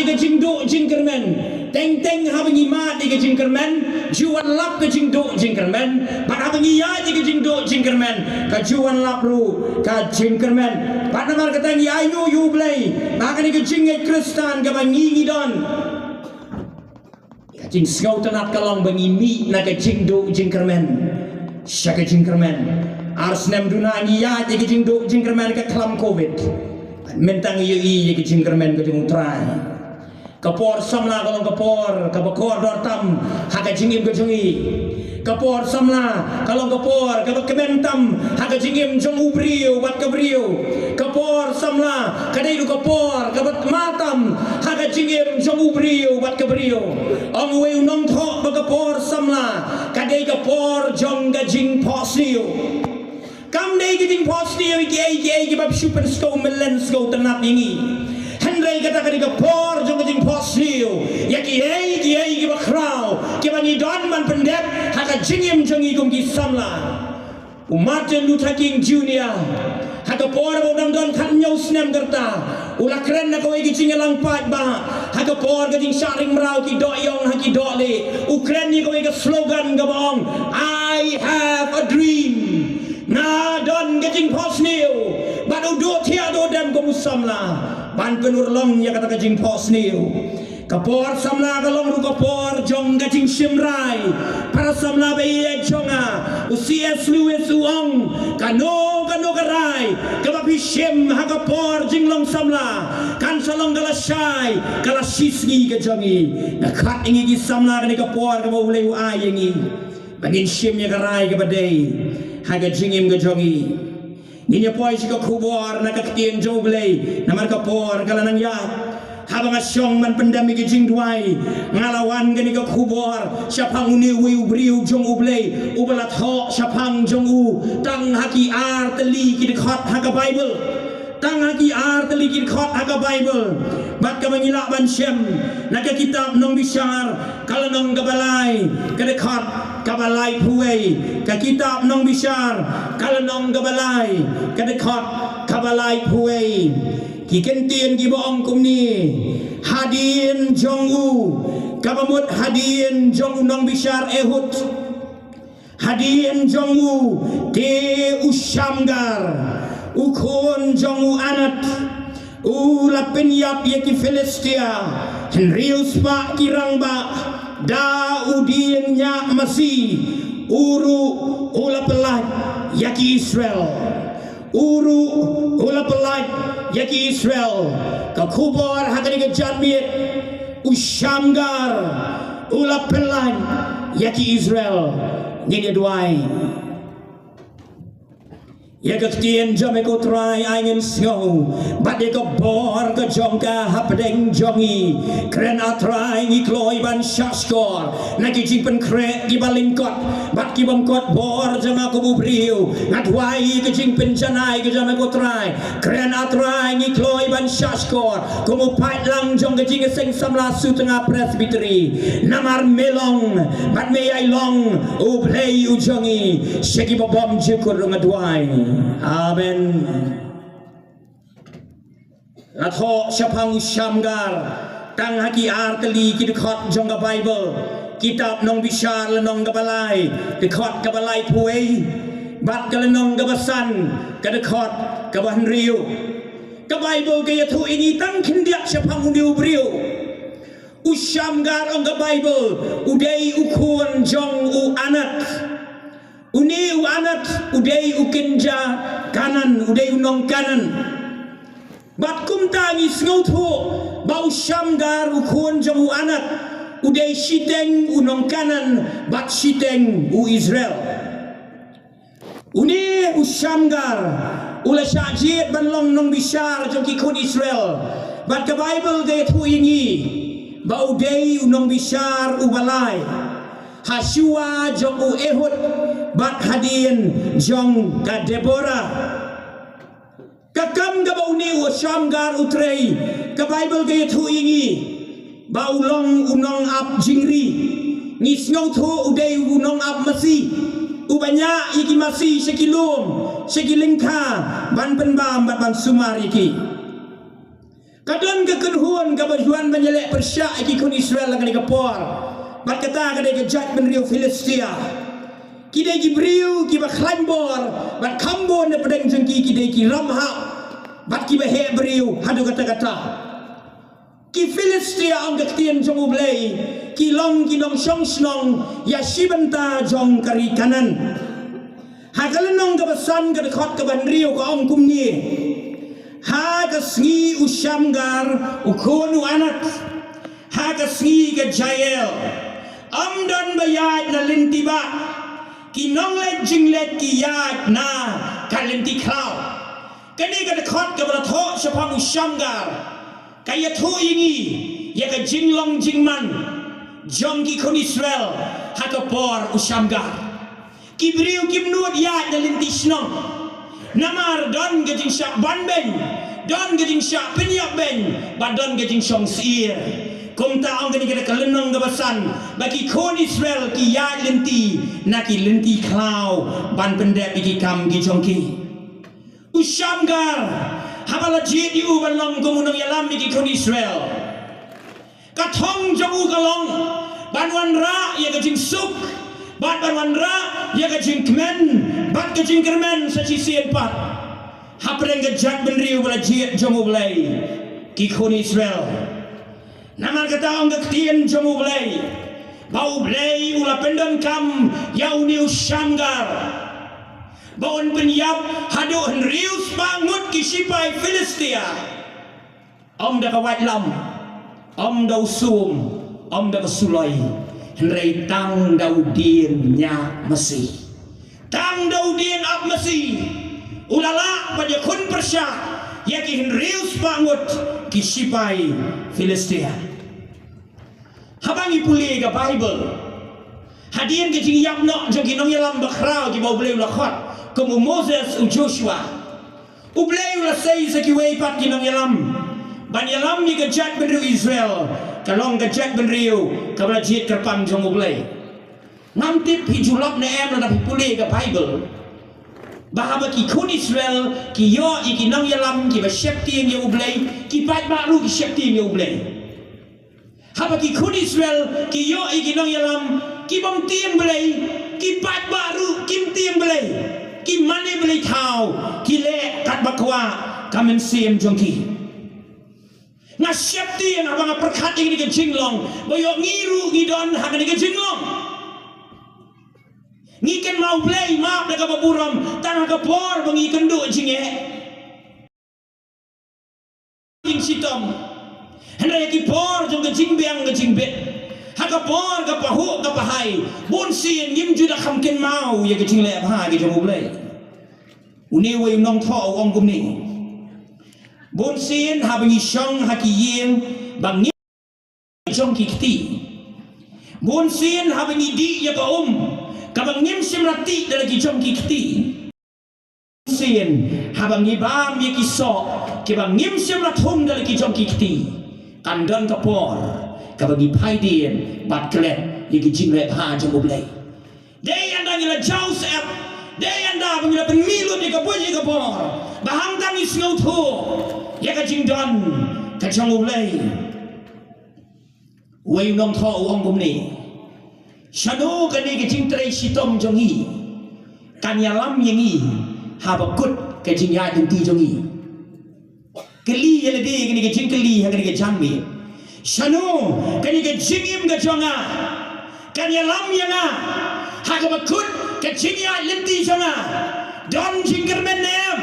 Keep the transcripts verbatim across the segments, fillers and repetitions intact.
ka jingduh jingkyrmen. Teng teng haba ngi mad ïa ka jingkyrmen, ju wan lap ka jingduh jingkyrmen. Bad haba ngi ïaid ïa ka jingduh jingkyrmen, ka ju wan lap ruh ka jingkyrmen. Bad namar kata ngi ainguh ïa U Blei ba ha kane ka jingngeit Khristan kaba ngi ngi don, ka jingsngewtynnat ka long ba ngi mih na ka jingduh jingkyrmen sha ka jingkyrmen. Ar snem duna ngi ïaid ïa ka jingduh jingkyrmen ka khlam covid. Mynta ngi ïohi ïa ka jingkyrmen ka jong U Trai. Ka por samla ka long ka por kaba kordor tam ha ka jingim ka jong ngi. Ka por samla ka long ka por kaba kmen tam ha ka jingim jong u briew bad ka briew. Ka por samla ka dei ruh ka por kaba tma tam ha ka jingim jong u briew bad ka briew. Ong uwei u nongthoh ba ka por samla ka dei ka por jong ka jingphohsniew. Kam dei ka jingphohsniew ïa kiei kiei kiba shu pynsngew mlien sngewtynnat ïa ngi. Hynrei kata ka dei ka por jong ka jingphohsniew ïa kiei kiei kiba khraw kiba ngi don ban pyndep ha ka jingim jong ngi kum ki samla. U Martin Luther King Junior, ha ka por ba u dang don khathynñiew snem ka rta, u la kren na kawei ka jingïalang paidbah ha ka por ka jingshah ring mraw ki doh ïong ha ki doh lieh. U kren ïa kawei ka slogan kaba ong, "I have a dream." Nga don ka jingphohsniew. Bad u duh thiah duh dem kum u samla ban pynurlong ïa kata ka jingphohsniew. Ka por samla ka long ruh ka por jong ka jingshim rai. Para samla ba ïeit jong nga, u C S Lewis u ong, kano kano ka rai kaba phi shim ha ka por jinglong samla kan sa long ka lashai ka lashisngi ka jong ngi. Nga khot ïa ngi ki samla kane ka por kaba U Blei u ai ïa ngi ba ngin shim ïa ka rai kaba dei ha ka jingim ka jong ngi. Ngin ïa poi sha ka khubor na ka ktien jong U Blei namar ka por ka la nang ïaid. Haba nga shong ban pyndem ïa ka jingduwai, nga la wan kane ka khubor shaphang une uwei u briew jong U Blei uba la thoh shaphang jong u tang ha ki ar tylli ki dkhot ha ka Baibl. Tang ha ki ar tylli ki dkhot ha ka Baibl. Bad kaba ngi lah ban shem na ka kitab Nongbishar ka lynnong kaba lai ka dkhot kaba laiphew wei. Ka kitab Nongbishar ka lynnong kaba lai ka dkhot kaba laiphew wei. Ki kyntien kiba ong kumne, hadien jong u, kaba mut hadien jong u nongbishar Ehud. Hadien jong u te u Shamgar, u khun jong u Anat, u la pynïap ïa ki Philistia hynriew spah ki rangbah. Da u dieng ñiah masi, u ruh u la pyllait ïa ki Israel. U ruh u la pyllait ïa ki Israel. Ka khubor ha kane ka janmiet, u Shamgar u la pyllait ïa ki Israel. Ngin ïa duwai. Ïa ka ktien jong me ko Trai ai ngin sngew bad ïa ka bor ka jong ka hapdeng jong ngi. Kren A Trai ngi kloi ban shahshkor na ki jingpynkhreh kiba lyngkot bad ki bym kot bor jong nga kum u briew. Nga duwai ka jingpynjanai ka jong me ko Trai. Kren A Trai ngi kloi ban shahshkor kum u paidlang jong ka jingïaseng samla Sutnga Presbytery. Namar me long bad me ïai long U Blei u jong ngi sha kiba bymjukut ruh nga duwai. Amen. La thoh shaphang u Shamgar tang ha ki ar tylli ki dkhot jong ka Baibl. Kitab Nongbishar lynnong kaba lai, dkhot kaba laiphew wei bad ka lynnong kaba san, ka dkhot kaba hynriew. Ka Baibl ka ïathuh ïa ngi tang khyndiat shaphang une u briew. U Shamgar ong ka Baibl u dei u khun jong u Anat. Une u Anat u dei u kynja Kanaan, u dei u nong Kanaan. Bad kumta ngi sngewthuh ba u Shamgar u khun jong u Anat u dei shiteng u nong Kanaan bad shiteng u Israel. Une u Shamgar u la shah jied ban long nongbishar jong ki khun Israel. Bad ka Baibl ka ïathuh ïa ngi ba u dei u nongbishar uba lai ha shuwa jong u Ehud bad hadien jong ka Deborah. Ka kam kaba une u Shamgar u trei, ka Baibl ka ïathuh ïa ngi ba u long u nongap jingri. Ngi sngewthuh u dei u nongap masi uba ñiah ïa ki masi sha ki lum sha ki lyngkha ban pynbam bad ban sumar ïa ki. Ka don ka kynhun kaba wan ban ïaleh pyrshah ïa ki khun Israel ha kane ka por. Bad kata ka dei ka jaitbynriew Philistia. Ki dei ki briew kiba khlaiñ bor, bad kham bun na pdeng jong ki ki dei ki ramhah, bad kiba heh briew haduh katta katta. Ki Philistia, ong ka ktien jong U Blei, ki long ki nongshong shnong ïa shi bynta jong ka ri Kanaan. Ha ka lynnong kaba san, ka dkhot kaba hynriew ka ong kumne: Ha ka sngi u Shamgar, u khun u Anath, ha ka sngi ka Jael, ym don ba ïaid na lynti bah, ki nongleit jingleit ki ïaid na ka lynti khlaw. Kane ka dkhot kaba la thoh shaphang u Shamgar ka ïathuh ïa ngi ïa ka jinglong jingman jong ki khun Israel ha ka por u Shamgar. Ki briew kim nud ïaid na lynti shnong, namar don ka jingshah ban beiñ, don ka jingshah pynïap beiñ, bad don ka jingshong syier. Kumta ong kane ka lynnong kaba san ba ki khun Israel ki ïaid lynti na ki lynti khlaw ban pyndep ïa ki kam ki jong ki. U Shamgar, haba la jied ïa u ban long kum u nongïalam ïa ki khun Israel, ka thong jong u ka long ban wanrah ïa ka jingsuk, bad ban wanrah ïa ka jingkmen bad ka jingkyrmen sa shisien pat hapdeng ka jaitbynriew ba la jied jong U Blei, ki khun Israel. Namar kata ong ka ktien jong U Blei ba U Blei u la pyndonkam ïa une u Shamgar ba un pynïap haduh hynriew spah ngut ki shipai Philistia. Ym da ka waitlam, ym da u sum, ym da ka suloi, hynrei tang da u dien ñiah masi. Tang da u dien ap masi u la lah ban ïakhun pyrshah ïa ki hynriew spah ngut ki shipai Philistia. Haba ngi pule ka Baibl, hadien ka jingïap noh jong ki nongïalam bakhraw kiba U Blei u la khot, kum u Moses, u Joshua, U Blei u la sei sa kiwei pat ki nongïalam ban ïalam ïa ka jaitbynriew Israel, ka long ka jaitbynriew kaba la jied kyrpang jong U Blei. Ngam tip phi ju lap ne em lada phi pule ka Baibl, ba haba ki khun Israel ki ïoh ïa ki nongïalam kiba sheptieng ïa U Blei, ki paidbah ruh ki sheptieng ïa U Blei. Haba ki khun Israel ki ïoh ïa ki nongïalam kibym tieng Blei, ki paidbah ruh kim tieng Blei, ki mane blei thaw, ki leh katba kwah ka mynsiem jong ki. Nga sheptieng haba nga pyrkhat ïa kane ka jinglong ba ïoh ngi ruh ngi don ha kane ka jinglong. Ngi kynmaw Blei map da kaba burom tang ha ka por ba ngi kynduh jingeh, jingshitom. Hynrei ha ki por jong ka jingbiang ka jingbit, ha ka por ka pahuh ka pahai, bunsien ngim ju da kham kynmaw ïa ka jingleh bha ka jong U Blei. Une uwei u nongthoh u ong kumne: Bunsien haba ngi shong ha ki ïing ba ngim jong ki kti, bunsien haba ngi dih ïa ka um kaba ngim shym la tih da la ki jong ki kti, bunsien haba ngi bam ïa ki soh kiba ngim shym la thung da la ki jong ki kti, kan don ka por kaba ngi phai dien bad klet ïa ki jingleh bha jong U Blei. Dei ynda ngi la jaw syep, dei ynda ba ngi la pynmih lut ïa ka buit ïa ka bor, ba hangta ngi sngewthuh ïa ka jingdon ka jong U Blei. Uwei u nongthoh u ong kumne: Shano kane ka jingtrei shitom jong ngi kan ïalam ïa ngi haba kut ka jingïaid lynti jong ngi? Kylli ïa lade kane ka jingkylli ha kane ka janmiet. Shano kane ka jingim ka jong nga kan ïalam ïa nga ha kaba kut ka jingïaid lynti jong nga? Don jingkyrmen ne em?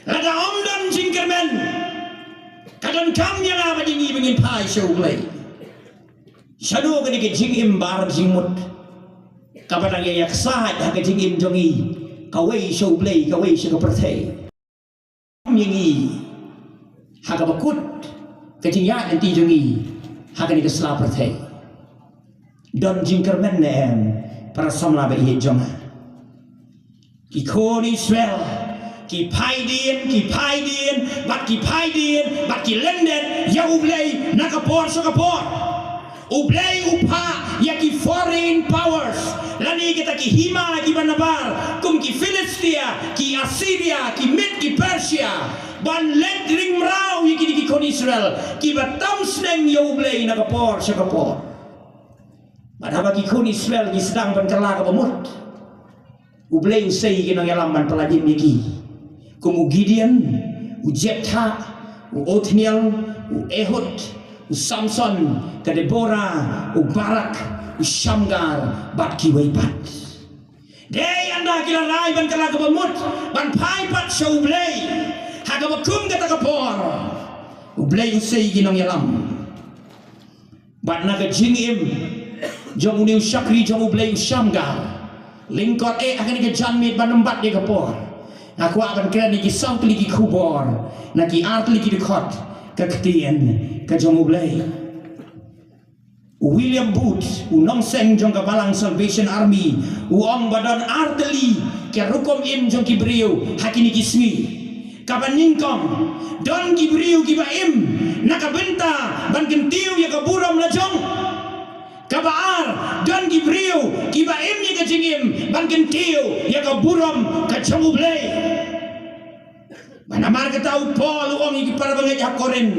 Lada ym don jingkyrmen, ka donkam ïa nga bad ïa ngi ba ngin phai sha U Blei. Shano kane ka jingim ba ar jingmut kaba dang ïa ïaksaid ha ka jingim jong ngi, kawei sha U Blei, kawei sha ka pyrthei? Ïa ngi ha kaba kut ka jingïaid lynti jong ngi ha kane ka sla pyrthei. Don jingkyrmen ne em, para samla ba ïeit jong nga? Ki khun Israel ki phai dien, ki phai dien bad ki phai dien bad ki lyndet ïa U Blei na ka por sha ka por. U Blei u phah ïa ki foreign powers, lane kita ki hima kiba nabar, kum ki Philistia, ki Assyria, ki Mid, ki Persia, ban leit ring mraw ïa kine ki khun Israel kiba tam sneng ïa U Blei na ka por sha ka por. Bad haba ki khun Israel ki sdang ban kylla kaba mut, U Blei u sei ïa ki nongïalam ban pyllait im ïa ki, kum u Gideon, u Jephthah, u Othniel, u Ehud, u Samson, ka Deborah, u Barak, u Shamgar, bad kiwei pat. Dei ynda ki la rai ban kylla kaba mut ban phai pat sha U Blei ha kaba kum kata ka por, U Blei u sei ïa ki nongïalam. Bad na ka jingim jong une u shakri jong U Blei u Shamgar, lyngkot eh ha kane ka janmiet ban ym bat ïa ka por, nga kwah ban kren ïa ki saw tylli ki khubor na ki ar tylli ki dkhot ka ktien ka jong U Blei. U William Booth, u nongseng jong ka Balang Salvation Army, u ong ba don ar tylli ki rukom im jong ki briew ha kine ki sngi. Kaba nyngkong, don ki briew kiba im na ka bynta ban kyntiew ïa ka burom la jong. Kaba ar, don ki briew kiba im ïa ka jingim ban kyntiew ïa ka burom ka jong U Blei. Ba namar kata u Paul u ong ïa ki para bangeit ha Korinth,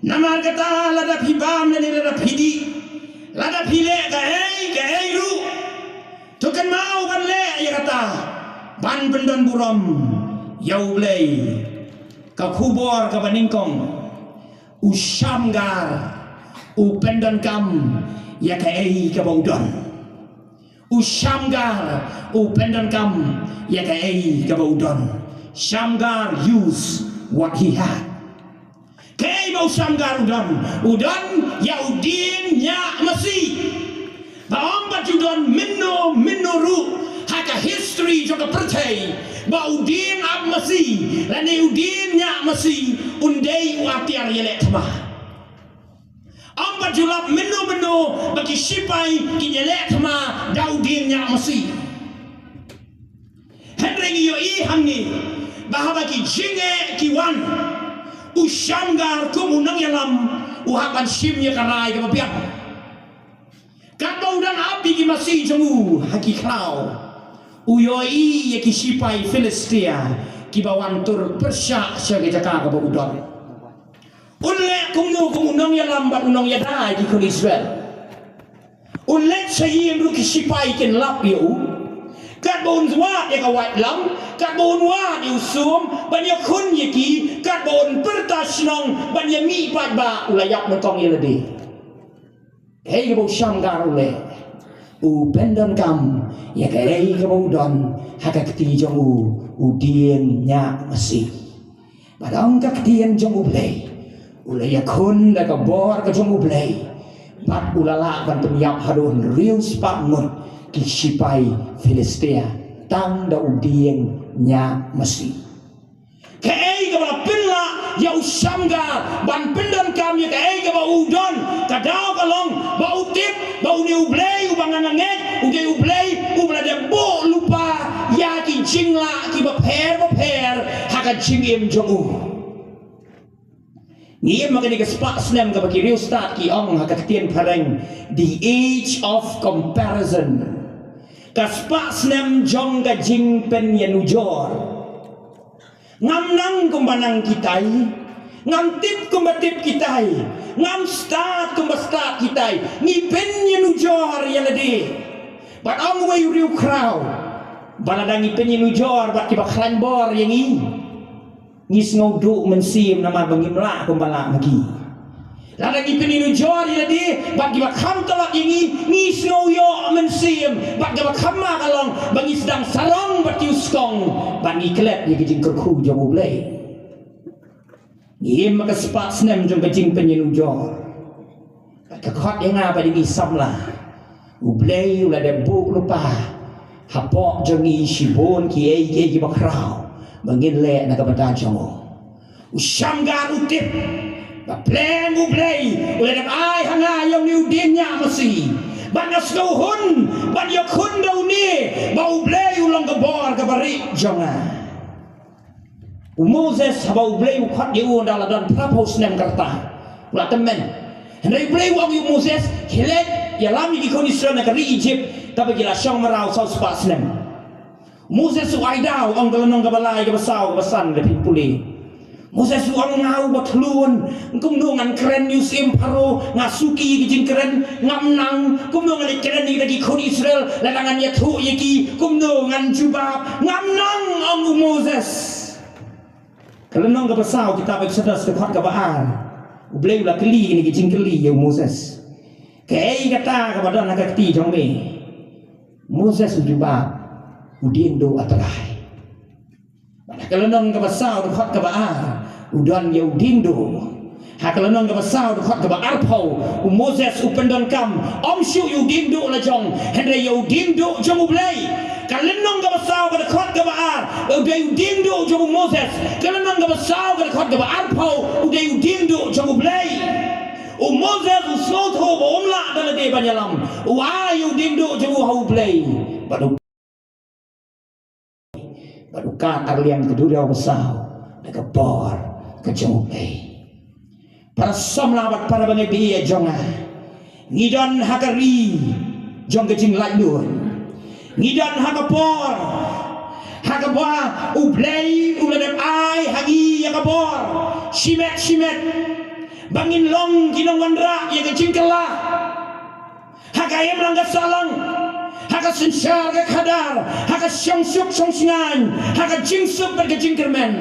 namar kata lada phi bam lane lada phi dih, lada phi leh kaei kaei ruh, to kynmaw ban leh ïa kata ban pyndon burom ïa U Blei. Ka khubor kaba nyngkong, u Shamgar u pyndonkam ïa kaei kaba u don. U Shamgar u pyndonkam ïa kaei kaba u don. Shamgar use what he had. Kaei ba u Shamgar u don? U don ïa u dieng ñiah masi. Ba ym pat ju don mynno mynno ruh ha ka history jong ka pyrthei ba u dieng ap masi lane u dieng ñiah masi un dei u atiar ïaleh thma. Ym pat ju lap mynno mynno ba ki shipai kin ïaleh thma da u dieng ñiah masi. Hynrei ngi ïohi hangne ba haba ki jingeh ki wan, u Shamgar kum u nongïalam u hap ban shim ïa ka rai kaba biang. Katba u dang ap ïa ki masi jong u ha ki khlaw, u ïohi ïa ki shipai Philistia kiba wan tur pyrshah sha ka jaka kaba u don. Un leh kumno kum u nongïalam bad u nongïada ïa ki khun Israel? Un leit sha ïing ruh ki shipai kin lap ïa u. Katba un wad ïa ka waitlam, katba un wad ïa u sum ban ïakhun ïa ki, katba un pyrta shnong ban ïamih paidbah, u la ïap nyngkong ïa lade. Kaei kaba u Shamgar u leh? U pyndonkam ïa kaei kaba u don ha ka kti jong u, u dieng ñiah masi. Bad ong ka ktien jong U Blei, u la ïakhun da ka bor ka jong U Blei bad u la lah ban pynïap haduh hynriew spah ngut ki shipai Philistia tang da u dieng ñiah masi. Kaei kaba la pynlah ïa u Shamgar ban pyndonkam ïa kaei kaba u don? Ka daw ka long ba u tip ba une U Blei uba ngan ngeit u dei U Blei uba la dep buh lypa ïa ki jinglah kiba pher bapher ha ka jingim jong u. Ngi im ha kane ka spah snem kaba ki riewstad ki ong ha ka ktien phareng, the age of comparison. Ka spah snem jong ka jingpynïanujor. Ngam nang kumba nang kitai, ngam tip kumba tip kitai, ngam stad kumba stad kitai. Ngi pynïanujor ïa lade. Bad ong uwei u riewkhraw, ba lada ngi pynïanujor bad kiba khlaiñ bor ïa ngi, ngi sngew duh mynsiem namar ba ngim lah kumba lah ma ki. Lada ngi pynïanujor ïa lade bad kiba kham tlot ïa ngi, ngi sngew ïoh mynsiem bad kaba kham ma ka long ba ngi sdang sarong bad ki u skong bad ngi klet ïa ki jingkyrkhu jong U Blei. Ngi im ha ka spah snem jong ka jingpynïanujor. Ka khot ïa nga bad ïa ngi samla, U Blei u la dep buh lypa hapoh jong ngi shibun kiei kiei kiba khraw ba ngin leh na ka bynta jong u. U Shamgar u tip ba pleng U Blei u la dep ai ha nga ïa une u dieng ñiah masi. Bad nga sngewhun ban ïakhun da une ba U Blei u long ka bor kaba rieh jong nga. U Moses haba U Blei u khot ïa u ynda la don phra phew snem ka rta, u la tymmen. Hynrei U Blei u ong ïa u Moses, khie leit ïalam ïa ki khun Israel na ka ri Ijipt kaba ki la shong mraw saw spah snem. U Moses u ai daw, ong ka lynnong kaba lai, kaba saw, kaba san, lada phi pule. Moses u ong, nga u ba thlun, kumno ngan kren ïa u syiem Pharaoh? Nga suki ïa ki jingkren, ngam nang. Kumno ngan kren ïa ki khun Israel lada ngan ïathuh ïa ki? Kumno ngan jubab? Ngam nang, ong u Moses. Ka lynnong kaba saw kitab Exodus, ka dkhot kaba ar, U Blei u la kylli kine ki jingkylli ïa u Moses. Kaei kata kaba don ha ka kti jong me? Moses u jubab, u dieng duh, A Trai. Bad ha ka lynnong kaba saw, dkhot kaba ar, u don ïa u dieng duh. Ha ka lynnong kaba saw, dkhot kaba arphew, u Moses u pyndonkam ym shuh ïa u dieng duh la jong, hynrei ïa u dieng duh jong U Blei. Ka lynnong kaba saw, ka dkhot kaba ar, u dei u dieng duh jong u Moses. Ka lynnong kaba saw, ka dkhot kaba arphew, u dei u dieng duh jong U Blei. U Moses u sngewthuh ba um lah da lade ban ïalam, u ai ïa u dieng duh jong u ha U Blei. Bad u bad u kad arliang ka duriaw basaw da ka bor ka jong U Blei. Para samla bad para bangeit ba ïeit jong nga, ngi don ha ka ri jong ka jinglaitluid. Ngi don ha ka por ha kaba U Blei u la dep ai ha ngi ïa ka bor shimet shimet ba ngin long ki nongwanrah ïa ka jingkylla ha ka imlang ka sahlang, ha ka synshar ka khadar, ha ka shongsuk shongshngaiñ, ha ka jingsuk bad ka jingkyrmen.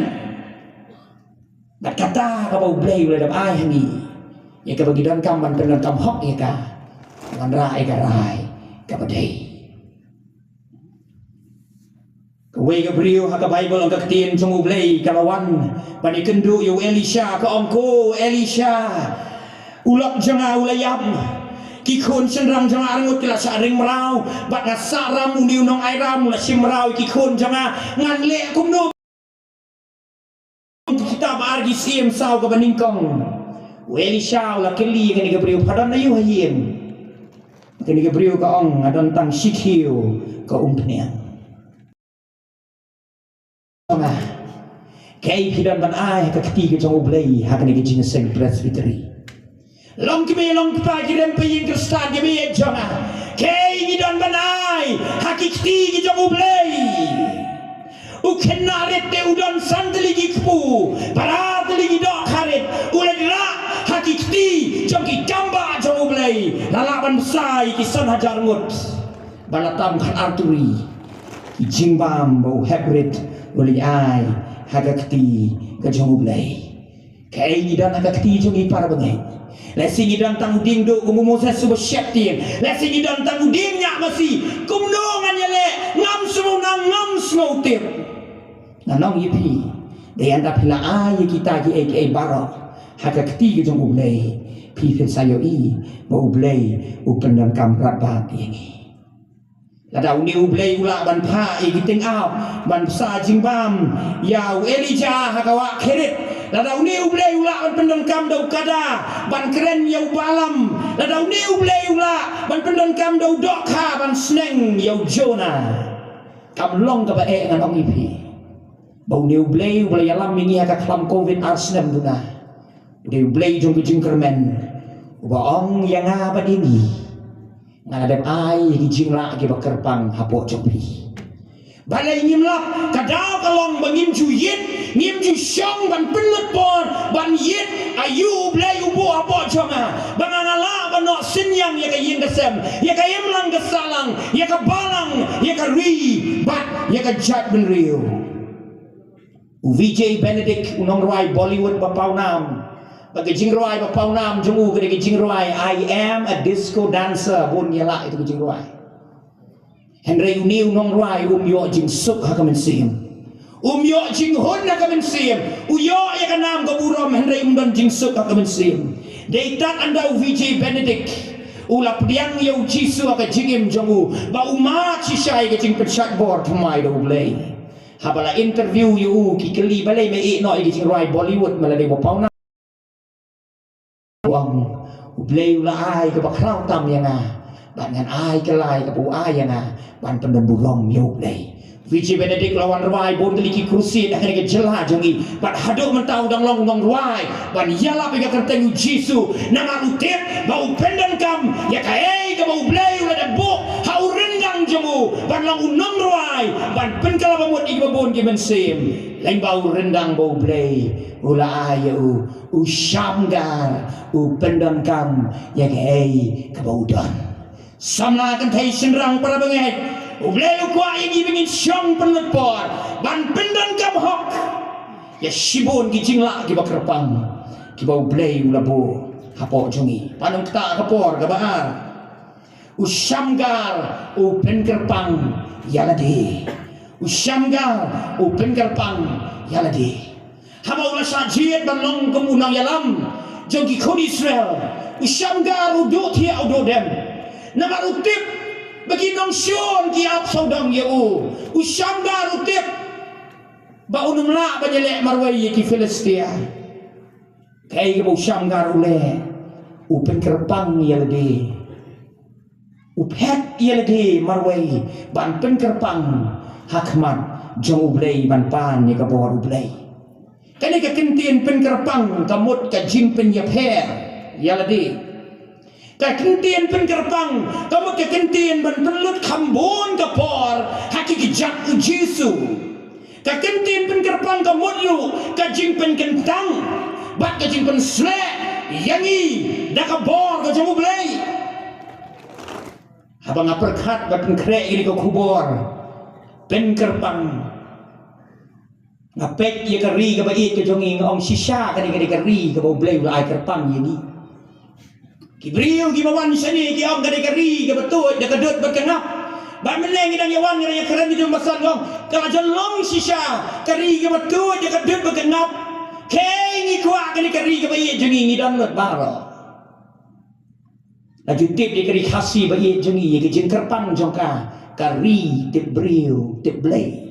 Bad kata kaba U Blei u la dep ai ha ngi, ïa kaba ngi donkam ban pyndonkam hok ïa ka, wanrah ïa ka rai kaba dei. Kawei ka briew ha ka Baibl, ong ka ktien jong U Blei, ka la wan ban ïakynduh ïa u Elisha, ka ong, ko Elisha, u lok jong nga u la ïap. Ki khun shynrang jong nga arngut ki la shah ring mraw bad nga sah ram, une u nongai ram u la shim mraw ïa ki khun jong nga. Ngan leh kumno? Kita ba ar ki syiem saw kaba nyngkong. U Elisha u la kylli ïa kane ka briew, pha don aïu ha ïing? Kane ka briew ka ong, nga don tang shi khiew ka umphniang. Kaei phi don ban ai ha ka kti ka jong U Blei ha kane ka jingïaseng Presbytery? Long kmie long kpa ki rem pa ïing Khristan, ki ba ïeit jong nga, kaei ngi don ban ai ha ki kti ki jong U Blei? U khynnah rit te u don san tylli ki kpu, para tylli ki dohkha rit, u leit rah ha ki kti jong ki kam bah jong U Blei, la lah ban bsa ïa ki san hajar ngut. Ba la tam khatar turi ki jingbam ba u hep rit u leit ai ha ka kti ka jong U Blei. Kaei ngi don ha ka kti jong ngi para bangeit? Lehse ngi don tang u dieng duh kum u Moses uba sheptieng. Lehse ngi don tang u dieng ñiah masi. Kumno ngan ïaleh? Ngam sngewthuh, ngam sngewtip. Ngan ong ïa phi, dei hynda phi la ai ïa kita kiei kiei baroh ha ka kti ka jong U Blei, phi phin sa ïohi ba U Blei u pyndonkam radbah ïa ngi. Lada une U Blei u lah ban phah ïa ki tyngab ban bsa jingbam ïa u Elijah ha ka wah Kerith, lada une U Blei u lah ban pyndonkam da u kada ban kren ïa u Balaam, lada une U Blei u lah ban pyndonkam da u dohkha ban sneng ïa u Jonah, kam long kaba eh, ngan ong ïa phi, ba une U Blei uba la ïalam ïa ngi ha ka khlam Covid ar snem duna, u dei U Blei jong ka jingkyrmen, uba ong ïa nga bad ïa ngi, nga la dep ai ïa ki jinglah kiba kyrpang hapoh jong phi. Balei ngim lap? Ka daw ka long ba ngim ju ïit, ngim ju shong ban pynlut por ban ïit, aïu U Blei u buh hapoh jong nga ba nga lah ban noh synñiang ïa ka ïing ka sem, ïa ka imlang ka sahlang, ïa ka balang, ïa ka ri bad ïa ka jaitbynriew. U Vijay Benedict, u nongrwai Bollywood ba pawnam, ba ka jingrwai ba pawnam jong u ka dei ka jingrwai I Am a Disco Dancer, bun ïa lah ïa ka jingrwai. Hynrei une u nongrwai um ïoh jingsuk ha ka mynsiem, um ïoh jinghun ha ka mynsiem. U ïoh ïa ka nam ka burom hynrei um don jingsuk ha ka mynsiem. Dei tad ynda u Vijay Benedict u la pdiang ïa u Jisu ha ka jingim jong u, ba u mad shisha ïa ka jingpynshait bor thymmai da U Blei. Haba la interview ïa u, ki kylli, balei me ïeh noh ïa ka jingrwai Bollywood, me la dei ba pawnam? U ong, U Blei u la ai kaba khraw tam ïa nga, bad ngan ai ka lai kaba u ai ïa nga ban pyndon burom ïa U Blei. Vijay Benedict la wan rwai bun tylli ki crusade ha kane ka jylla jong ngi, bad haduh mynta u dang long u nongrwai ban ïalap ïa ka kyrteng U Jisu. Namar u tip ba u pyndonkam ïa kaei kaba U Blei u la dep buh ha u ryndang jong u, ban long u nongrwai, ban pynkylla ba mut ïa kiba bun ki mynsiem. Lyngba u ryndang ba U Blei u la ai ïa u, u shamgar, u pyndonkam ïa kaei kaba u don. Samla kynthei shynrang para bangeit, U Blei u kwah ïa ngi ba ngin shong pynlut por ban pyndonkam hok ïa shibun ki jinglah kiba kyrpang kiba U Blei u la buh hapoh jong ngi. Pan ong kata ka por kaba ar. U shamgar u pynkyrpang ïa lade. U shamgar u pynkyrpang ïa lade. Haba u la shah jied ban long kum u nongïalam jong ki khun Israel, u shamgar u duh thiah u duh dem. Namar u tip ba ki nongshun ki ap sawdong ïa u. U shamgar u tip ba un ym lah ban ïaleh marwei ïa ki Philistia. Kaei kaba u shamgar u leh? U pynkyrpang ïa lade. U phet ïa lade marwei ban pynkyrpang ha khmat jong U Blei, ban pan ïa ka bor U Blei. Kane ka kyntien pynkyrpang ka mut ka jingpynïapher ïa lade. Ka kyntien pynkyrpang ka mut ka kyntien ban pynlut kham bun ka por ha ki kjat U Jisu. Ka kyntien pynkyrpang ka mut ruh ka jingpynkyntang bad ka jingpynsleh ïa ngi da ka bor ka jong U Blei. Haba nga pyrkhat bad pynkhreh ïa kane ka khubor pynkyrpang, nga peit ïa ka ri kaba ïeit ka jong ngi, nga ong shisha kane ka dei ka ri kaba U Blei u la ai kyrpang ïa ngi. Ki briew kiba wan shane ki ong ka dei ka ri kaba tuid da ka dud bad ka ngap. Bad mynne ngi dang ïa wan, ngi dang ïa kren, ngi dang ïa ong ka la jan long shisha ka ri kaba tuid da ka dud bad ka ngap. Kaei ngi kwah, kane ka ri kaba ïeit jong ngi, ngi don lut baroh. La ju tip ïa ka ri Khasi ba ïeit jong ngi, ïa ka jingkyrpang jong ka, ka ri tip briew tip Blei.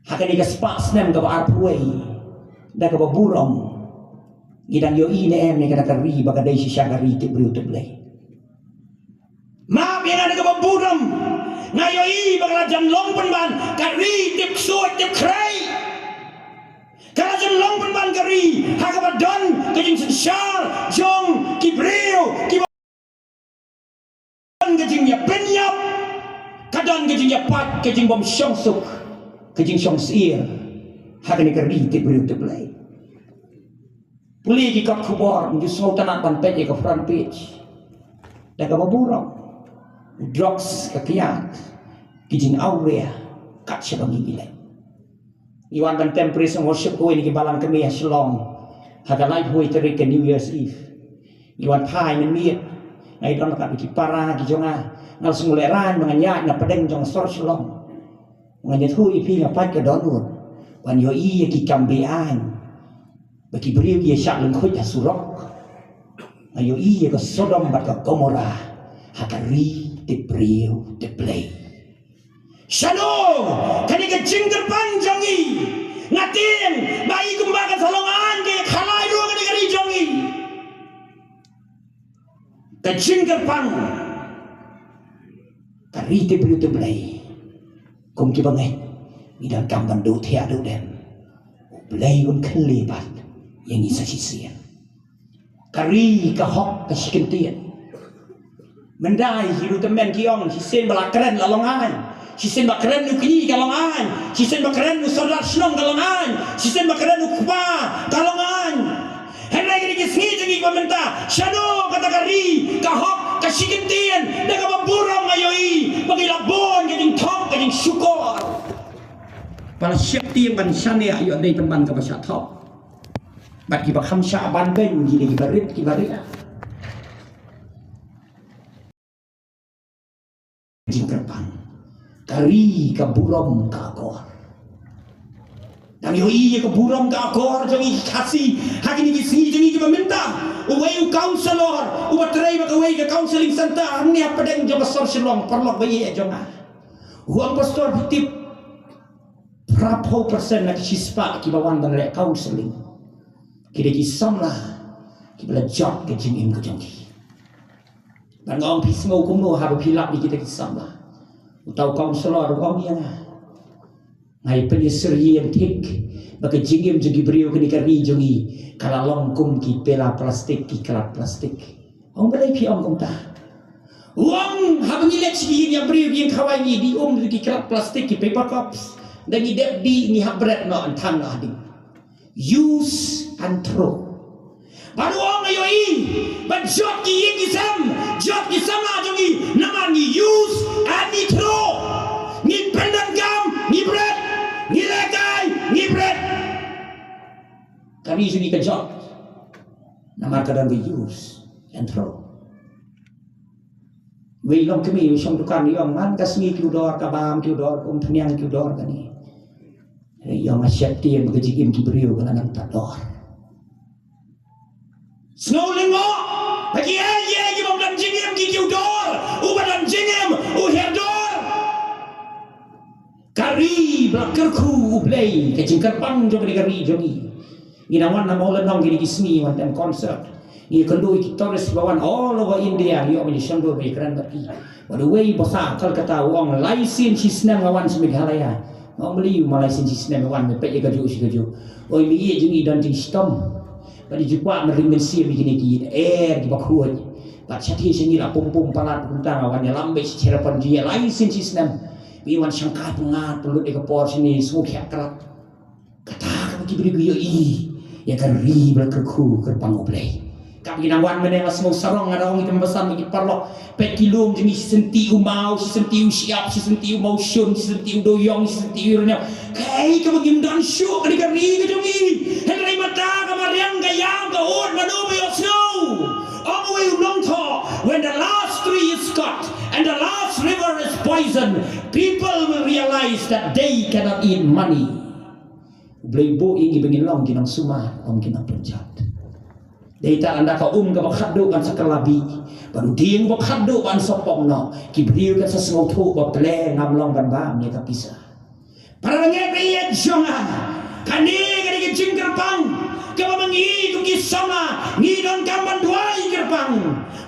Ha kane ka spah snem kaba arphew wei, da kaba burom, ngi dang ïohi ne em ïa kane ka ri ba ka dei shisha ka ri tip briew tip Blei? Map ïa nga, da kaba burom nga ïohi ba ka la jan long pynban ka ri tip ksuid tip khrei. Ka la jan long pynban ka ri ha kaba don ka jingsynshar jong ki briew kiba don ka jingïapynïap, ka don ka jingïapait, ka jingbymshong suk, ka jingshong syier ha kane ka ri tip briew tip Blei. Pule ki kot khubor, ym ju sngewtynnat ban peit ïa ka front page. Da kaba burom, drugs, ka kiad, ki jingawria, kat shaba ngi leh. Ngi wan ban tem praise and worship kawei na ki balang kmie ha Shillong ha ka laiphew tarik ka New Year's Eve. Ngi wan phai mynmiet, nga ïadon bad ki para ki jong nga, nga la sngewlehraiñ ba ngan ïaid na pdeng jong sor Shillong. Ngan ïathuh ïa phi, nga pait ka dohnud ban ïohi ïa ki kam be-aiñ, ba ki briew ki ïa shah lyngkhuid ha surok. Nga ïohi ïa ka Sodom bad ka Gomorrah ha ka ri tip briew tip Blei. Shano kane ka jingkyrpang jong ngi? Nga tieng ba i kumba kan sa long aiñ, ka ïa khalai ruh kane ka ri jong ngi. Ka jingkyrpang, ka ri tip briew tip Blei. Kum kiba ngeit, ngi donkam ban duh thiah duh dem. U Blei un kynleh pat ïa ngi sa shisien. Ka ri, ka hok, ka shi kyntien. Mynta hi ruh tymmen ki ong, shisien ba la kren la long aiñ. Shisien ba kren u kñi ka long aiñ. Shisien ba kren u sordar shnong ka long aiñ. Shisien ba kren u kpa ka long aiñ. Hynrei kine ki sngi jong ngi ba mynta, shano kata ka ri, ka hok, ka shi kyntien, da kaba burom nga ïohi ba ki la bun ka jingthok, ka jingshukor. Ba la sheptieng ban shaniah ïoh dei pynban kaba shah thok. Bad kiba kham shah ban beiñ ki dei kiba rit kiba riah. Jingkyrpang. Ka ri, ka burom, ka akor. Dang ïohi ïa ka burom ka akor jong ngi ki Khasi ha kine ki sngi jong ngi kiba mynta. Uwei u councillor uba trei bad kawei ka counselling centre hangne hapdeng jong ka sor Shillong, paralok ba ïeit jong nga, u ong, Pastor, phi tip, phraphew percent na ki shispah kiba wan ban leh counselling ki dei ki samla kiba la jot ka jingim ka jong ki. Bad nga ong, phi sngew kumno haba phi lap ïa kita ki samla? Uta u councillor u ong ïa nga, nga ïa pynïasyriem ïa ïeng thik ba ka jingim jong ki briew kane ka ri jong ngi ka la long kum ki pela plastik, ki klat plastik. Ong, balei phi ong kumta? U ong haba ngi leit sha ki ïing ïa briew, ïing khawai, ngi dih um da ki krat plastik, ki paper cups, da ngi dep dih, ngi hap bret noh, yn thang noh hadien. Use and throw. Bad u ong, ïohi, bad jot ki ïing ki sem, jot ki samla jong ngi, namar ngi use and ngi throw. Ngi pyndonkam, ngi bret, ngi lehkai, ngi bret. Ka ri jong ngi ka jot. Namar ka don ka use and throw. Wei long kmie u shong dukan, u ong man ka sngi ki u dor, ka bam ki u dor, ka umphniang ki u dor kane. Hynrei u ong ha sheptieng ba ka jingim ki briew ka la nang tad dor. Sngew lyngngoh ba kiei kiei kiba ym don jingim ki, ki u dor, uba don jingim u hiar dor. Ka ri ba la kyrkhu U Blei, ka jingkyrpang jong kane ka ri jong ngi. Ngi dang wan na Mawlynnong kine ki sngi wan tem concert. Ngi kynduh ïa ki tourist ba wan all over India, ngi ïoh ban ïa shon dur ban ïa kren bad ki. Bad uwei ba sah Kolkata u ong lai sien shi snem nga wan sha Meghalaya. Nga ong balei u ma lai sien shi snem wan, me peit ïa kajuh shi kajuh. Oi, me ïeit jong ngi don jingshitom. Bad i ju kwah mynsiem ïa kine ki, er kiba khuid. Bad shatei sha ngi la pum pum palat kumta, nga wan ïalam beit sha Cherrapunji ïa lai sien shi snem. Me wan shangkai pyngngad pynlut ïa ka por shane, sngewkhiah krap. Kata kaba ki briew ki ïohi ïa ka ri ba la kyrkhu kyrpang U Blei. Kaba ki nang wan mynne nga sngew sarong, nga da ong ïa ki basan bad ki paralok. Peit ki lum jong ngi, shi senti u maw, shi senti u shyiap, shi senti u mawshun, shi senti u dewiong, shi senti u ïrñiaw. Kaei kaba ngim don shuh, kane ka ri ka jong ngi. Hynrei mynta ka mariang ka ïam ka ud, mano ba ïohsngew? Ong uwei u nongthoh, when the last tree is cut and the last river is poisoned, people will realize that they cannot eat money. U Blei u buh ïa ngi ba ngin long ki nongsumar, ym ki nongpynjot. Dei tang ynda ka um kaba khatduh ban sa kylla bih, bad u dieng ba khatduh ban sa pom noh, ki briew kin sa sngewthuh ba ple ngam long ban bam ïa ka pisa. Para bangeit ba ïeit jong nga, kane ka dei ka jingkyrpang kaba ma ngi kum ki samla ngi donkam ban duwai kyrpang.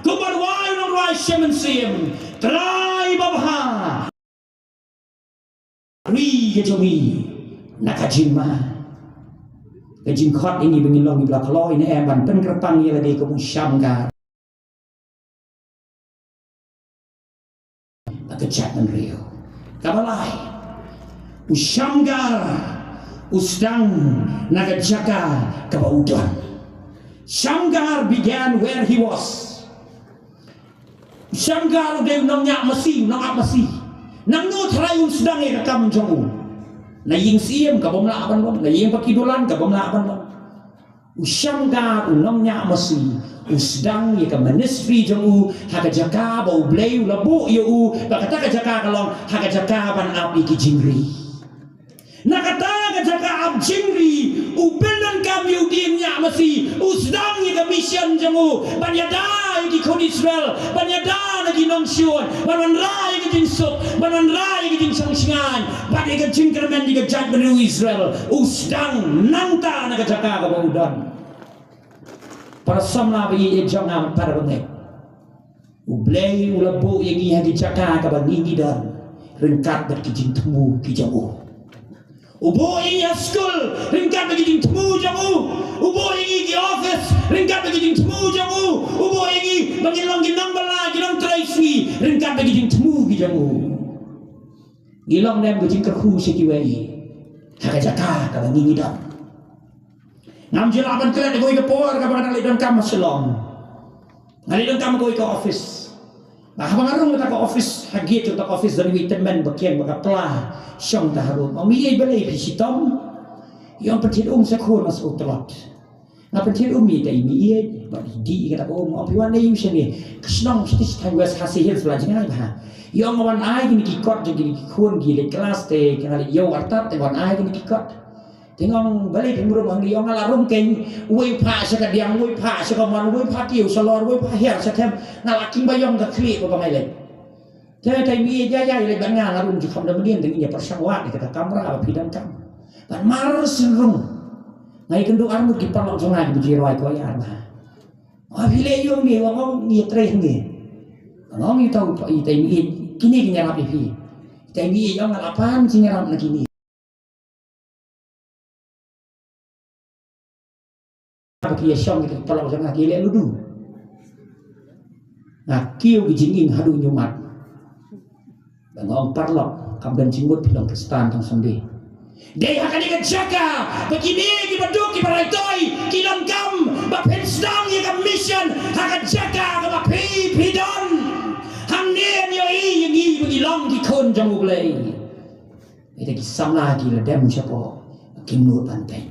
Kumba duwai u nongrwai Shem Mynsiem, Trai babha, ri ka jong ngi na ka jingma. Ka jingkhot ïa ngi ba ngin long kiba la kloi ne em ban pynkyrpang ïa lade kum u shamgar na ka jaitbynriew. Kaba lai, u shamgar u sdang na ka jaka kaba u don. Shamgar began where he was. Shamgar u dei u nongñiah masi, u nongap masi. Nangno tharai un sdang ïa ka kam jong u? Na ïing syiem ka bym lah ban long, na ïing ba ki dulan ka bym lah ban long. U shamgar u nongñiah masi u sdang ïa ka ministry jong u ha ka jaka ba U Blei u la buh ïa u, ba kata ka jaka ka long ha ka jaka ban ap ïa ki jingri. Na kata ka jaka ap jingri, u pyndonkam ïa u dieng ñiah masi, u sdang ïa ka mission jong u ban ïada ïa ki khun Israel, ban ïada na ki nongshun, ban wanrah ïa ka jingsuk, ban wanrah ïa ka jingshong shngaiñ bad ïa ka jingkyrmen ïa ka jaitbynriew Israel. U sdang nangta na ka jaka kaba u don. Para samla ba ïeit jong nga, para bangeit, U Blei u la buh ïa ngi ha ki jaka kaba ngi ngi don ryngkat bad ki jingthmu ki jong u. U buh ïa ngi ha skul ryngkat bad ki jingthmu jong u. U buh ïa ngi ki office ryngkat bad ki jingthmu jong u. U buh ïa ngi ba ngin long ki nongbylla, ki nongtrei sngi ryngkat bad ki jingthmu ki jong u. Ngi long ne em ka jingkyrkhu sha kiwei ha ka jaka kaba ngi ngi don? Ngam ju lah ban klet ïa kawei ka por kaba nga dang leit donkam ha Shillong. Nga leit donkam ha kawei ka office. Ba haba nga rung kata ka office, ha gate jong kata ka office don iwei i tymmen ba kieng bad ka pla shong ta harum. Ong, me ïeit, balei phi shitom? I ong, pynthied um sa khun, nga sngewtlot. Nga pynthied um ïa ita i me ïeit bad i dih ïa kata ka um. Ong, phi wan aiu shane? Ka shnong shatei sha thaiñ West Khasi Hills, la jngai bha. I ong, nga wan ai kine ki kot jong kine ki khun ki leit klas te nga leit ïew artat te nga wan ai kine ki kot. Te nga ong, balei phim rung hangne? I ong, nga la rung keiñ, uwei u phah sha ka diang, uwei u phah sha ka mon, uwei u phah kiew shalor, uwei u phah hiar sha them. Nga la kieng ba ïong ka khlieh ba ba ngai leit. Te ita i me ïeit, ïa ïa leit bad nga, nga rung ju kham da mdien, te ngin ïa pyrshang wad ïa kata ka kamra ba phi donkam. Bad mar syn rung, nga ïakynduh arngut ki paralok jong nga kiba ju ïarwai choir bha. Ong, phi leh aiu hangne? Ong, ngi ïatrei hangne. Ong, ita, ita i me ïeit, kine kin ïarap ïa phi. Ita i me ïeit ong, nga la pan jingïarap na kine. Ba ki ïashong kita ki paralok jong nga ki leh ludu. Nga kiew ki jingim haduh nyumat. Ba nga ong paralok, kam don jingmut phi long Khristan tang someday. Dei ha kane ka jaka ba kine kiba duk kiba raitoi ki donkam ba phin sdang ïa ka mission ha ka jaka kaba phi phi don. Hangne ngi ïohi ïa ngi ba ngi long ki khun jong U Blei. Ita ki samla ki la dem shapoh, kim nud ban peit.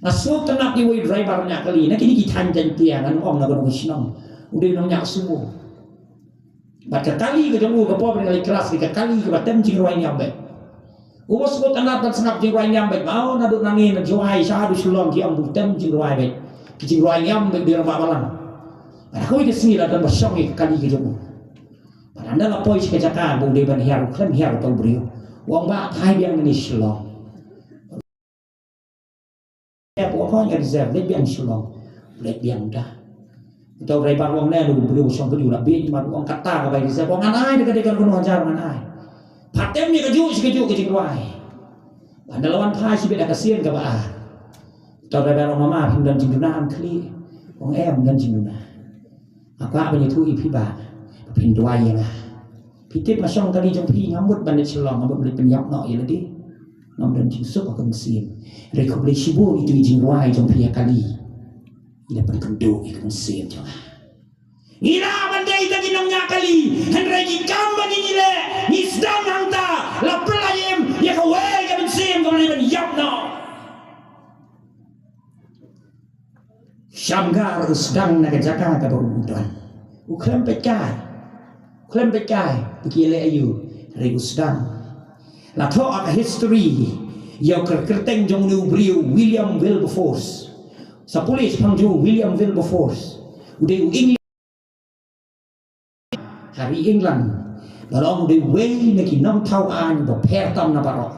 Nga sngewtynnat ïa uwei u driver ñiah kali na kine ki thaiñ Jaiñtia, ngan ym ong na kano ka shnong. U dei u nongñiah sumo. Bad ka kali ka jong u ka por ba nga leit klas, ka kali kaba tem jingrwai niam beit. U ba sngewtynnat ban sngap jingrwai niam beit, ma u naduh nangne na Jowai sha haduh Shillong ki ong ba u tem jingrwai beit. Ki jingrwai niam beit, u dei rangbah balang. Bad ha kawei ka sngi la don ba shong ïa ka kali ka jong u. Bad ynda la poi sha ka jaka ba u dei ban hiar, u khlem hiar uta u briew. U ong, "Bah, phai biang nangne Shillong." Ïa, u ong, "Nga reserve, leit biang Shillong." Leit biang da. Uta u driver u ong, "Ne, u briew u shong kajuh la bieit, ma u ong kata ka bai reserve." U ong, "Ngan ai da ka dei kano kano hajar, ngan ai." Pat em ïa kajuh shi kajuh ka jingrwai. Bad ynda la wan phai shibit ha ka sien kaba ar, uta u driver u ong, "Mama, phim don jingduna em khlieh?" U ong, "Em, ym don jingduna." Nga kwah ban ïathuh ïa phi ba phin duwai ïa nga. Phi tip nga shong kali jong phi, ngam mut ban leit Shillong, ngam mut ban leit pynïap noh ïa lade. Ngam don jingsuk ha ka mynsiem. Hynrei khublei shibun ïa itu i jingrwai jong phi ïa kali. I la pynkynduh ïa ka mynsiem jong nga. Ngi lah ban dei tang ki nongñiah kali, hynrei ki kam ba ngi ngi leh, ngi sdang hangta, la pynlait im ïa kawei ka mynsiem kaba dei ban ïap noh. Shamgar u sdang na ka jaka kaba u don. U khlem peit kai. U khlem peit kai ba ki leh aïu, hynrei u sdang. La thoh ha ka history ïa u kyr-, kyrteng jong une u briew William Wilberforce. Sa pule shaphang jong u William Wilberforce. U dei u English ha ri England. Ba long u dei uwei na ki nongthaw aiñ ba pher tam na baroh.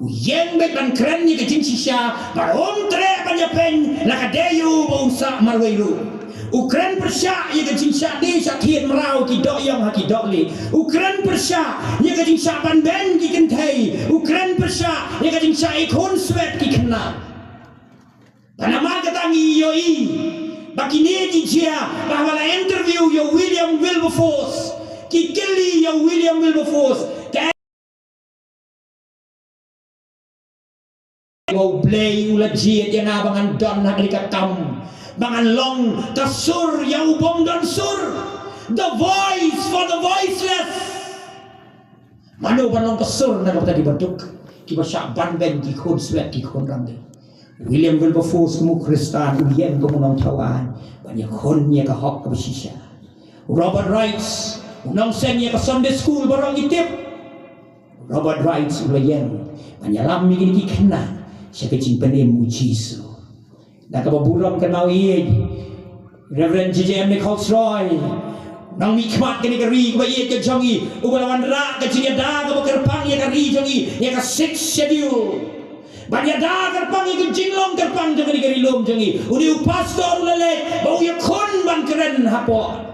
U ïeng beit ban kren ïa ka jingshisha, bad um treh ban ïapeiñ la ka dei u ba u sah marwei ruh. U kren pyrshah ïa ka jingshah die shah thied mraw ki doh ïong ha ki dohlieh. U kren pyrshah ïa ka jingshah ban beiñ ki kynthei. U kren pyrshah ïa ka jingshah ïakhun swet ki khynnah. Bad namar kata ngi ïohi ba kine ki jia, ba haba la interview ïa u William Wilberforce, ki kylli ïa u William Wilberforce, ka, "Ïa U Blei u la jied ïa nga ba ngan don ha kane ka kam, ba ngan long ka sur ïa u bym don sur, the voice for the voiceless." Mano ban long ka sur na ka bynta kiba duk, kiba shah ban beiñ ki khun swet ki khun rangli? William Wilberforce kum u Khristan u ïeng kum u nongthaw aiñ ban ïakhun ïa ka hok kaba shisha. Robert Raikes, u nongseng ïa ka Sunday school baroh ngi tip. Robert Raikes u la ïeng ban ïalam ïa kine ki khynnah sha ka jingpynim u Jisu. Da kaba burom kynmaw ïeit Reverend J J M Nichols Roy, nongmihkhmat kane ka ri kaba ïeit ka jong ngi, uba la wanrah ka jingïada kaba kyrpang ïa ka ri jong ngi, ïa ka Sixth Schedule. Ban ïada kyrpang ïa ka jinglong kyrpang jong kane ka ri lum jong ngi. Une u pastor u la leit ba u ïakhun ban kren hapoh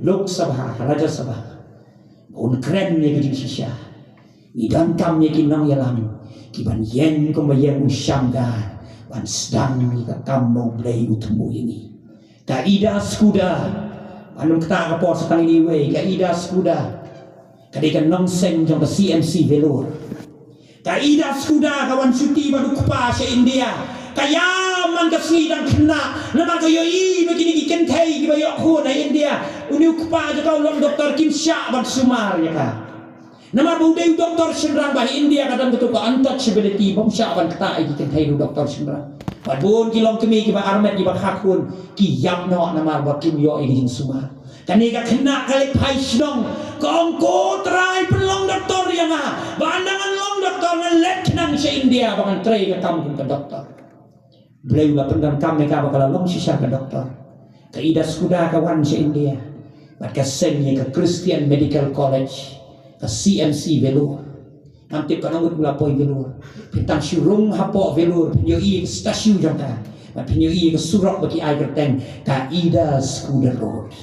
Lok Sabha, Rajya Sabha. Ba un kren ïa ka jingshisha. Ngi donkam ïa ki nongïalam kiban ïeng kumba ïeng u Shamgar ban sdang ïa ka kam ba U Blei u thmu ïa ngi. Ka Ida Skudar, ban ym ktah ka por sa tang ine iwei, ka Ida Skudar ka dei ka nongseng jong ka C M C Vellore. Ka Ida Skudar ka wan shuti bad u kpa sha India. Ka ïam man ka sngi dang khynnah namar ka ïohi ba kine ki kynthei kiba ïoh khun ha India. Une u kpa jong ka u long doktor, kim shah ban sumar ïa ka. Namar ba u dei u doktor shynrang, ba ha India ka don kato ka untouchability, bym shah ban ktah ïa ki kynthei da u doktor shynrang. Bad bun ki longkmie kiba armet kiba kha khun ki ïap noh namar ba kim ïoh ïa ki jingsumar. Kane ka khynnah ka leit phai shnong, ka ong, "Ko Trai, pynlong doktor ïa nga, ba ynda ngan long doktor ngan leit khnang sha India ba ngan trei ka kam kum ka doktor." Blei u la pyndonkam ïa ka ba ka la long shisha ka doktor. Ka Ida Skudar ka wan sha India bad ka seng ïa ka Christian Medical College, ka C M C Vellore. Ngam tip katno ngut u la poi Vellore. Phin tang shu rung hapoh Vellore phin ïohi ïa ka statue jong ka. Bad phin ïohi ïa ka surok ba ki ai kyrteng ka Ida Skudar Road.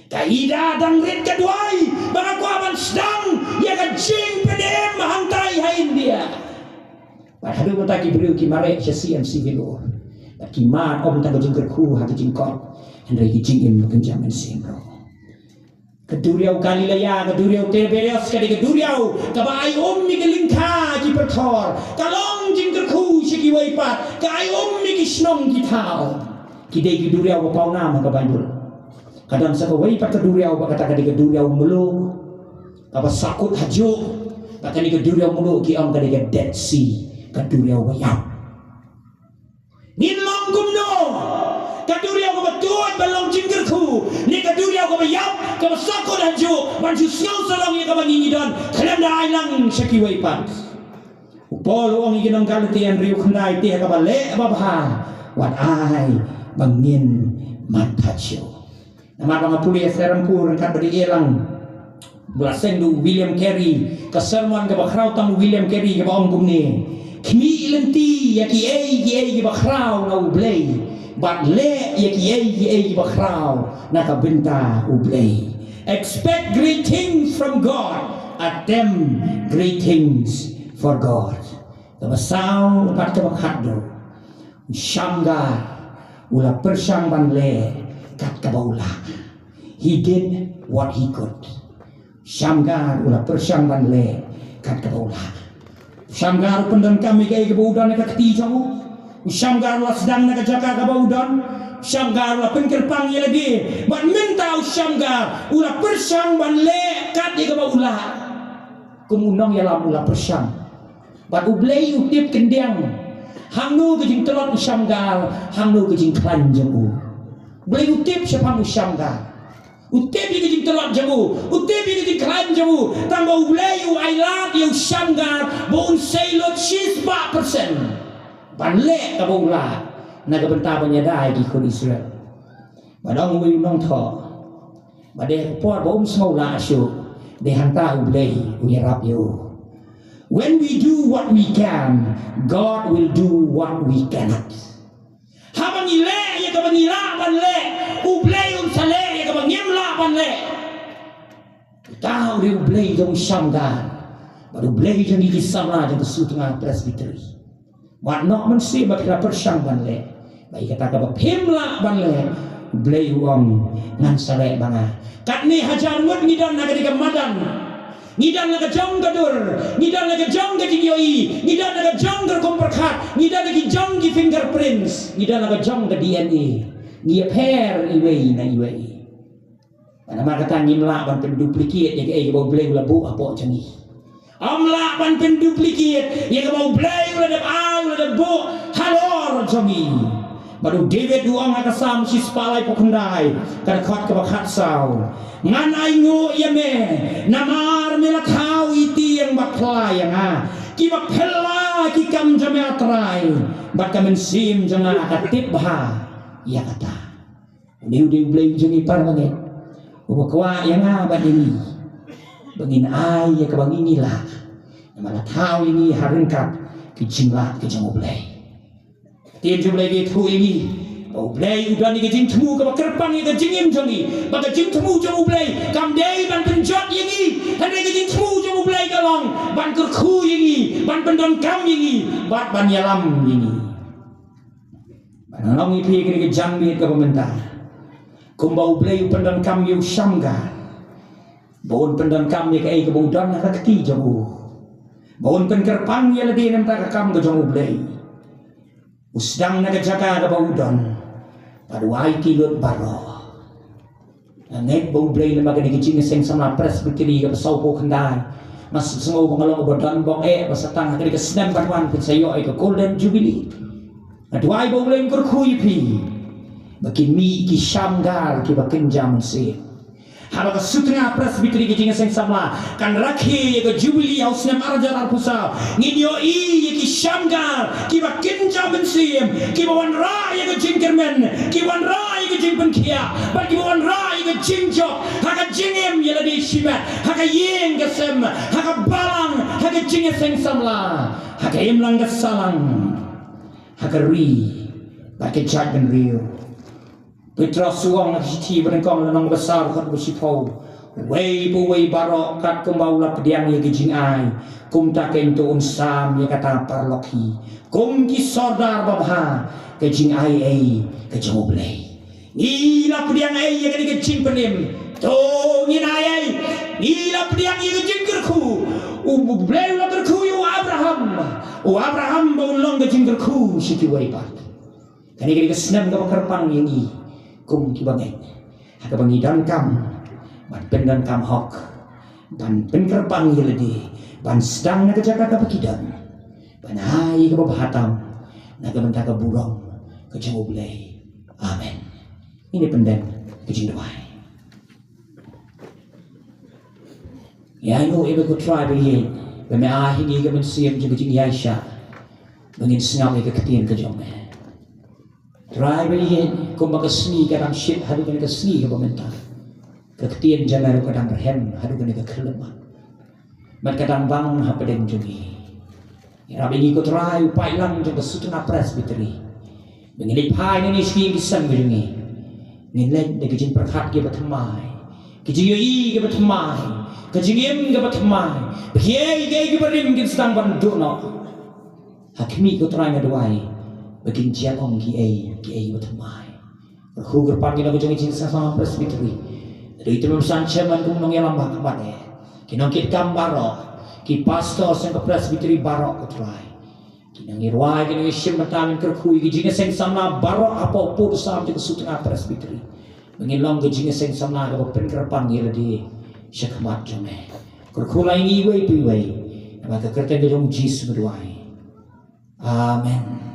Ka Ida dang rit ka duwai ba ka kwah ban sdang ïa ka jingpynim hangtai ha India. Bad haduh mynta ki briew ki mareh sha C M C Vellore. Bad ki mad ym tang ka jingkyrkhu ha ka jingkoit, hynrei ki jingim ba kynja mynsiem ruh. Ka duriaw Galilea, ka duriaw Tiberias, ka dei ka duriaw kaba ai um ïa ki lyngkha ki pyrthor. Ka long jingkyrkhu sha kiwei pat, ka ai um ïa ki shnong ki thaw. Ki dei ki duriaw ba paw nam ha ka Baibl. Ka don sa kawei pat ka duriaw ba kata ka dei ka duriaw mluh, kaba sahkut hajuh. Kata ka dei ka duriaw mluh ki ong ka dei ka Dead Sea, ka duriaw ba ïap. Ngin long kumno? Ka duriaw kaba tuid ba long jingkyrkhu, ne ka duriaw kaba ïap, kaba sahkut hajuh, ban shu sngew sarong ïa kaba ngi ngi don, khlem da ai lang sha kiwei pat. U Paul u ong ïa ki nong Galatia hynriew khyndai, te ha kaba leh babha, wat ai ba ngin mat hajuh. Namar ba nga pule ïa Serampore ryngkat bad ïa lang ba la seng da u William Carey, ka sermon kaba khraw tam u William Carey kaba ong kumne: Khmih lynti ïa kiei kiei kiba khraw na U Blei, bad leh ïa kiei kiei kiba khraw na ka bynta U Blei. Expect great things from God, attempt great things for God. Kaba saw bad kaba khatduh. U Shamgar u la pyrshang ban leh kat kaba u lah. He did what he could. U Shamgar u la pyrshang ban leh kat kaba u lah. U Shamgar u pyndonkam ïa kaei kaba u don ha ka kti jong u. U Shamgar u la sdang na ka jaka kaba u don. U Shamgar u la pynkyrpang ïa lade. Bad mynta u Shamgar u la pyrshang ban leh kat ïa kaba u lah. Kum u nongïalam u la pyrshang. Bad U Blei u tip khyndiat hangno ka jingtlot u Shamgar, hangno ka jingkhlaiñ jong u. U Blei u tip shaphang u Shamgar. U tip ïa ka jingtlot jong u, u tip ïa ka jingkhlaiñ jong u. Tang ba U Blei u ailad ïa u Shamgar ba un sei lut shispah persen ban leh kaba u lah na ka bynta ban ïada ïa ki khun Israel. Ba dang uwei u nongthoh, ba dei ka por ba um sngew lah shuh, dei hangta U Blei u ïarap ïa u. When we do what we can, God will do what we cannot. Haba ngi leh ïa kaba ngi lah ban leh, U Blei un sa leh ïa kaba ngim lah ban leh. Uta u dei U Blei jong u Shamgar bad U Blei jong ngi ki samla jong ka Sutnga Presbytery. Wat noh mynsiem ba phi la pyrshang ban leh. Ba ïa kata kaba phim lah ban leh, U Blei u ong, ngan sa leh ba nga. Katne hajar ngut ngi don ha kane ka madan. Ngi don la ka jong ka dur, ngi don la ka jong ka jingïohi, ngi don la ka jong ka rukom pyrkhat, ngi don la ka jong ki fingerprints, ngi don la ka jong ka D N A. Ngi ïapher iwei na iwei. Namar kata ngim lah ban pynduplicate ïa kaei kaba U Blei u la buh hapoh jong ngi. Ym lah ban pynduplicate ïa kaba U Blei u la dep ai, u la dep buh halor jong ngi. Bad u David u ong ha ka Salm shispah laiphew khyndai, ka dkhot kaba khatsaw: Ngan ainguh ïa me, namar me la thaw ïa tieng bad phylla ïa nga. Kiba phylla ki kam jong me, A Trai, bad ka mynsiem jong nga ka tip bha ïa kata. Une u dei U Blei jong ngi para bangeit, uba kwah ïa nga bad ïa ngi ba ngin ai ïa kaba ngi ngi lah. Namar la thaw ïa ngi ha ryngkat ki jinglah ki jong U Blei. Ktien jong U Blei ka ïathuh ïa ngi ba U Blei u don ïa ka jingthmu kaba kyrpang ïa ka jingim jong ngi. Ba ka jingthmu jong U Blei kam dei ban pynjot ïa ngi, hynrei ka jingthmu jong U Blei ka long ban kyrkhu ïa ngi, ban pyndonkam ïa ngi, bad ban ïalam ïa ngi. Ban long ïa phi kane ka janmiet kaba mynta, kumba U Blei u pyndonkam ïa u Shamgar, ba un pyndonkam ïa kaei kaba u don ha ka kti jong u, ba un pynkyrpang ïa lade na ka bynta ka kam ka jong U Blei. U sdang na ka jaka kaba u don bad u aiti lut baroh. Nga ngeit ba U Blei, namar kane ka jingïaseng samla Presbytery kaba sawphew khyndai, nga sngew ba nga long uba don bok eh ba sa tang ha kane ka snem ban wan phin sa ïoh ïa ka Golden Jubilee. Nga duwai ba U Blei un kyrkhu ïa phi ba kin mih ki Shamgar kiba kynja mynsiem. Haba ka Sutnga Presbytery ka jingïaseng samla kan rakhe ïa ka Jubilee ha u snem ar hajar arphew saw, ngin ïohi ïa ki Shamgar kiba kynja mynsiem, kiba wanrah ïa ka jingkyrmen, kiba wanrah ïa ka jingpynkhiah, bad kiba wanrah ïa ka jingjop ha ka jingim ïa lade shimet, ha ka ïing ka sem, ha ka balang, ha ka jingïaseng samla, ha ka imlang ka sahlang, ha ka ri bad ka jaitbynriew. Petros u ong ha ka shithi ba nyngkong, lynnong ba saw, dkhot ba shiphew: Uwei pa uwei baroh katkum ba u la pdiang ïa ka jingai, kumta keiñ to un sam ïa kata paralok hi kum ki sordar babha ka jingai ei ka jong U Blei. Ngi la pdiang ei ïa kane ka jingpynim? To ngin ai ei, ngi la pdiang ïa ka jingkyrkhu. U Blei u la kyrkhu ïa u Abraham. U Abraham ba un long ka jingkyrkhu sha kiwei pat. Kane ka dei ka snem kaba kyrpang ïa ngi kum ki bangeit, ha kaba ngi donkam ban pyndonkam hok, ban pynkyrpang ïa lade, ban sdang na ka jaka kaba ki don, ban ai ïa kaba bha tam na ka bynta ka burom ka jong U Blei. Amen. Ngin ïa pyndem ka jingduwai. Ïa ngi, ïa me ko Trai ba ïeit, ba me ai ha ngi ka mynsiem jong ka jingïaishah, ba ngin sngap ïa ka ktien ka jong me. Trai ba ïeit, kumba ka sngi ka dang shit haduh kane ka sngi kaba mynta, ka ktien jong me ruh ka dang rhem haduh kane ka khyllipmat. Bad ka dang bang hapdeng jong ngi. Ïarap ïa ngi ko Trai, u paidlang jong ka Sutnga Presbytery, ba ngin leit phai nangne sha ki ïing ki sem ka jong ngi, ngin leit da ki jingpyrkhat kiba thymmai, ki jingïohi kiba thymmai, ka jingim kaba thymmai, ba kiei kiei kiba rim kin sdang ban duh noh. Ha khmih ko Trai nga duwai ba kin jia ong kiei kiei kiba thymmai. Kyrkhu kyrpang ïa ngi nongïalam ka jong ka Sutnga Presbytery, da i Tymmen Basan Chairman kum nongïalam ba khmat eh, ki nongkitkam baroh, ki pastor seng ka Presbytery baroh ko Trai, ki nongïarwai, ki nongïashim bynta, men kyrkhu ïa ki jingïaseng samla baroh hapoh pud sam jong ka Sutnga Presbytery, ba ngin long ka jingïaseng samla kaba pynkyrpang ïa lade sha khmat jong me. Kyrkhu ïa ngi iwei pa iwei, namar ka kyrteng ka jong U Jisu nga duwai. Amen.